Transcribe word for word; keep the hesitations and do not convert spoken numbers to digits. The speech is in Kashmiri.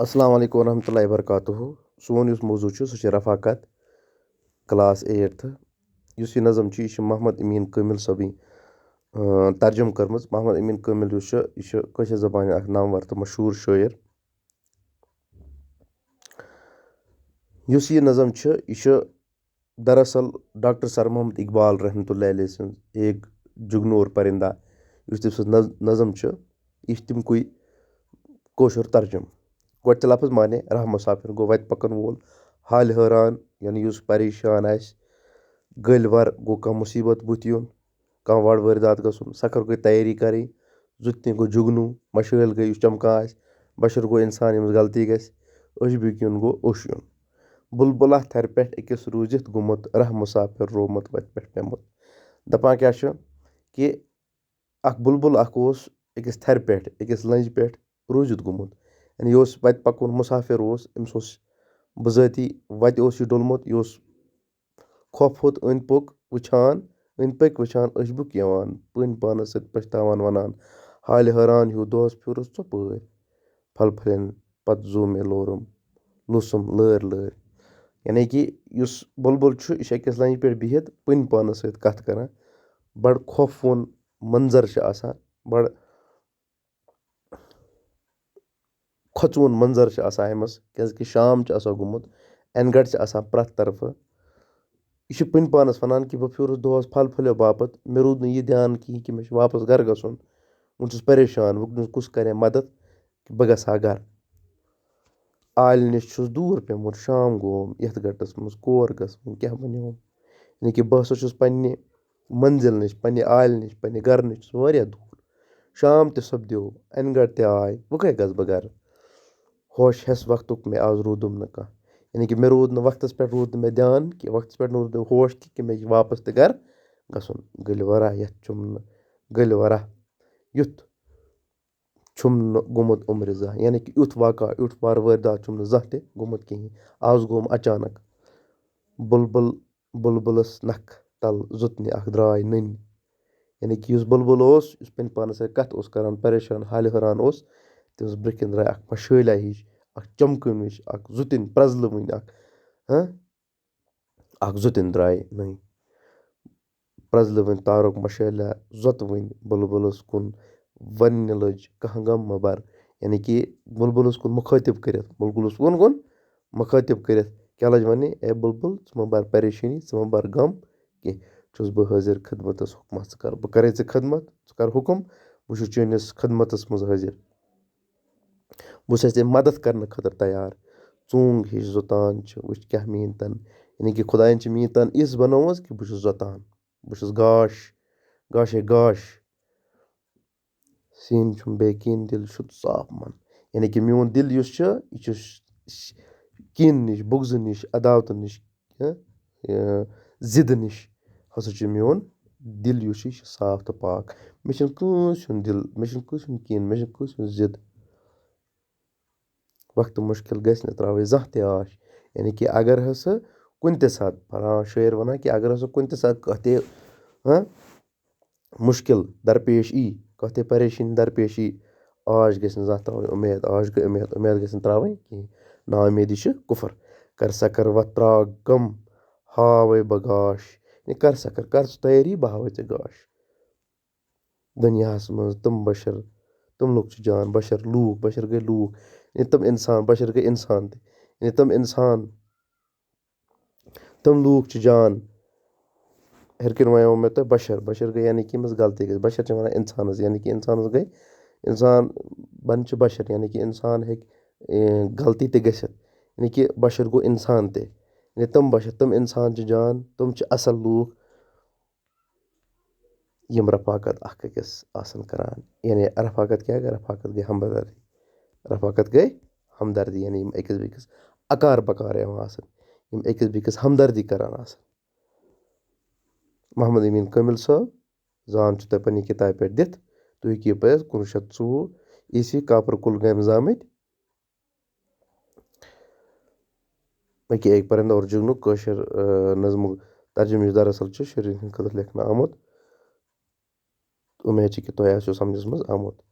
السلام علیکم ورحمۃ اللہ وبرکاتہ۔ سون یُس موضوع چھُ، سُہ چھُ رفاقت، کلاس ایٹتھ۔ یُس یہِ نظم چھُ، یہِ چھُ محمد امین کٲمل صٲبٕنۍ، اۭں، ترجمہٕ کٔرمٕژ۔ محمد امین کٲمل یُس چھُ، یہِ چھُ کٲشِر زبانہِ اکھ نامور تہٕ مشہوٗر شٲعر۔ یُس یہِ نظم چھُ، یہِ چھُ دراصل ڈاکٹر سر محمد اقبال رحمتہ اللہ علیہ سٕنٛز ایک جگنور پرندہ، یُس تٔمۍ سٕنٛز نظ-، نظم چھِ، یہِ چھِ تٔمۍ کُے کٲشُر ترجمہٕ۔ گۄڈٕ تہِ لفظ معنی، راہ مسافر گوٚو وتہِ پکن وول، حالہِ حٲران، یعنی یُس پریشان آسہِ، گٔلۍ ور گوٚو کانٛہہ مُصیبت بُتھ یُن، کانٛہہ وڑ وٲرۍ داتھ گژھُن، سکھر گٔے تیٲری کرٕنۍ، زُتنہِ گوٚو جُگنوٗ، مشٲلۍ گٔے یُس چمکان آسہِ، بشر گوٚو انسان ییٚمِس غلطی گژھِ، اوٚش بیٚکہِ یُن گوٚو اوٚش یُن۔ بُلبُلہ تھرِ پٮ۪ٹھ أکِس روٗزِتھ گوٚمُت، راہ مُسافِر روومُت وَتہِ پٮ۪ٹھ پیوٚمُت۔ دَپان کیٛاہ چھُ کہِ اَکھ بُلبُل اَکھ اوس أکِس تھرِ پٮ۪ٹھ، أکِس لَنجہِ پٮ۪ٹھ روٗزِتھ گوٚمُت۔ یعنی یہِ اوس وَتہِ پَکُن، مُسافِر اوس، أمِس اوس بِذٲتی وَتہِ اوس یہِ ڈوٚلمُت، یہِ اوس کھۄپھ ہوٚت أنٛدۍ پوٚک وٕچھان، أنٛدۍ پٔکۍ وٕچھان، أچھ بُک یِوان، پٔنۍ پانَس سۭتۍ پَشتاوان وَنان، حالہِ حٲران ہیوٗ دۄہَس پھیوٗرُس ژۄپٲرۍ۔ پھل پھلٮ۪ن پَتہٕ زُو مےٚ لورُم، لوٗسُم لٲرۍ لٲرۍ۔ یعنی کہِ یُس بُلبُل چھُ، یہِ چھُ أکِس لَنجہِ پٮ۪ٹھ بِہِتھ پٔنۍ پانَس سۭتۍ کَتھ کَران۔ بَڑٕ خوفوُن منظر چھُ آسان، بَڑٕ کھۄژوُن منظر چھُ آسان أمِس، کیٛازِکہِ شام چھُ آسان گوٚمُت، اَنہِ گَٹہٕ چھِ آسان پرٛٮ۪تھ طرفہٕ۔ یہِ چھُ پٔنۍ پانَس وَنان کہِ بہٕ پھیوٗرُس دۄہَس پھل پھلیو باپَتھ، مےٚ روٗد نہٕ یہِ دیان کِہیٖنۍ کہِ مےٚ چھُ واپَس گَرٕ گژھُن۔ وۄنۍ چھُس پریشان، وٕنکیٚنَس کُس کَرِ مےٚ مَدَد کہِ بہٕ گژھٕ ہا گَرٕ۔ آلہِ نِش چھُس دوٗر پیوٚمُت، شام گوم، یَتھ گَٹَس منٛز کور گژھٕ وۄنۍ، کیٛاہ بَنیوم؟ یعنی کہِ بہٕ ہسا چھُس پنٛنہِ منزِل نِش، پنٛنہِ آلہِ نِش، پنٛنہِ گَرٕ نِش چھُس واریاہ دوٗر۔ شام تہِ سپدیو، اَنہِ گَٹہٕ تہِ آے، وۄنۍ کَتہِ گژھٕ بہٕ گَرٕ؟ ہوش ہٮ۪س وقتُک مےٚ آز روٗدُم نہٕ کانٛہہ۔ یعنی کہِ مےٚ روٗد نہٕ وقتَس پٮ۪ٹھ، روٗد نہٕ مےٚ دیان کہِ وقتَس پٮ۪ٹھ نہٕ روٗد مےٚ ہوش کہِ، کہِ مےٚ چھِ واپَس تہِ گَرٕ گژھُن۔ گٔلۍ ورا یَتھ چُم نہٕ، گٔلۍ ورا یُتھ چھُم نہٕ گوٚمُت عمرِ زانٛہہ۔ یعنی کہِ یُتھ واقعہ، یُتھ وار وٲرۍ داتھ چھُم نہٕ زانٛہہ تہِ گوٚمُت کِہیٖنۍ۔ آز گوٚم اچانک۔ بُلبُل، بُلبُلَس نَکھٕ تَل زُتنہِ اَکھ درٛاے نٔنۍ۔ یعنی کہِ یُس بُلبُل اوس، یُس پنٛنہِ پانَس سۭتۍ کَتھ اوس کَران، پریشان، حالہِ حٲران اوس، تٔمِس برٛونٛہہ کِنۍ درٛاے اَکھ مَشٲلۍ ہِش، اَکھ چمکٲوِش، اَکھ زُتٕنۍ پرٛزلٲوٕنۍ اَکھ، ہاں؟ اَکھ زُتٕنۍ درٛاے نٔنۍ۔ پرٛزلٲوٕنۍ تارُک مَشٲلہ، زۄتوٕنۍ بُلبُلَس کُن وَننہِ لٔج، کانٛہہ غم مہ بَر۔ یعنی کہِ بُلبُلَس کُن مُخٲطِب کٔرِتھ، بُلبُلَس کُن کُن مُخٲطِب کٔرِتھ کیٛاہ لٔج وَننہِ؟ اے بُلبُل، ژٕ مہ بَر پریشٲنی، ژٕ مہ بَر غم کینٛہہ۔ چھُس بہٕ حٲضِر خدمتَس حُکمَس، ژٕ کَر، بہٕ کَرَے ژےٚ خدمت، ژٕ کَر حُکُم، بہٕ چھُس چٲنِس خدمتَس منٛز حٲضِر۔ بہٕ چھُس ژےٚ مدد کرنہٕ خٲطرٕ تیار۔ ژوٗنٛگ ہِش زُتان چھِ، وٕچھ کیٛاہ میٛٲنۍ تَن۔ یعنی کہِ خۄدایَن چھِ میٛٲنۍ تَن یِژھ بنٲومٕژ کہِ بہٕ چھُس زُتان۔ بہٕ چھُس گاش، گاشے گاش۔ سیٖنہٕ چھُم بے کِن، دِل چھُ صاف من۔ یعنی کہِ میون دِل یُس چھُ، یہِ چھُ ش-، ش-، کِن نِش، بُغضہٕ نِش، عداوتہٕ نِش، ہہ، یہِ ضِدٕ نِش ہسا چھُ میون دِل یُس چھُ، یہِ چھُ صاف تہٕ پاک۔ مےٚ چھُنہٕ کٲنٛسہِ ہُنٛد دِل، مےٚ چھُنہٕ کٲنٛسہِ ہُنٛد کِن، مےٚ چھُنہٕ کٲنٛسہِ ہُنٛد ضِد۔ وقتہٕ مُشکِل گژھِ نہٕ ترٛاوٕنۍ زانٛہہ تہِ آش۔ یعنی کہِ اگر ہسا کُنہِ تہِ ساتہٕ، فلاں شٲعر وَنان کہِ اگر ہسا کُنہِ تہِ ساتہٕ کانٛہہ تہِ، ہاں، مُشکِل درپیش یی، کانٛہہ تہِ پریشٲنی درپیش یی، آش گژھِ نہٕ زانٛہہ ترٛاوٕنۍ اُمید، آش گٔے اُمید، اُمید گژھِ نہٕ ترٛاوٕنۍ کِہیٖنۍ۔ نا اُمیدی چھِ کُفر۔ کر سا کر وَتھ ترٛاو غم، ہاوَے بہٕ گاش۔ یعنی کر سا کر، کر ژٕ تیٲری، بہٕ ہاوَے ژےٚ گاش۔ دُنیاہَس منٛز تِم بشر، تِم لُکھ چھِ جان، بشر لوٗکھ، بشر گٔے لوٗکھ، یعنی تِم اِنسان، بشر گٔے اِنسان تہِ، یعنی تِم اِنسان، تِم لوٗکھ چھِ جان۔ ہیٚرِ کِنۍ وَنیو مےٚ تۄہہِ بشر، بشر گٔے یعنی کہِ ییٚمِس غلطی گژھِ، بشر چھِ وَنان اِنسانَس، یعنی کہِ اِنسانَس گٔے، اِنسان بَن چھِ بشر، یعنی کہِ اِنسان ہیٚکہِ، اے، غلطی تہِ گٔژھِتھ، یعنی کہِ بشر گوٚو اِنسان تہِ، یعنی تِم بشر، تِم اِنسان چھِ جان، تِم چھِ اَصٕل لوٗکھ۔ یِم رفاقت اکھ أکِس آسن کران۔ یعنی رفاقت کیٛاہ گٔے؟ رفاقت گٔے ہمدردی۔ رفاقت گٔے ہمدردی، یعنی یِم أکِس بیٚکِس اکار بکار یِوان آسن، یِم أکِس بیٚکِس ہمدردی کران آسن۔ محمد امیٖن کٲمِل صٲب، زان چھُ تۄہہِ پننہِ کِتابہِ پٮ۪ٹھ دِتھ، تُہۍ ہیٚکِو یہِ پٔرِتھ، کُنوُہ شیٚتھ ژوٚوُہ عیسوی کاپر کُلگامہِ زامٕتۍ۔ أکہِ ایک پرندہ اور جگنو کٲشِر، آ، نظمُک ترجمہٕ، یُس دراصل چھُ شُرٮ۪ن ہٕنٛدِ خٲطرٕ لیکھنہٕ آمُت۔ اُمید چھِ کہِ تۄہہِ آسیو سمجھس منٛز آمُت۔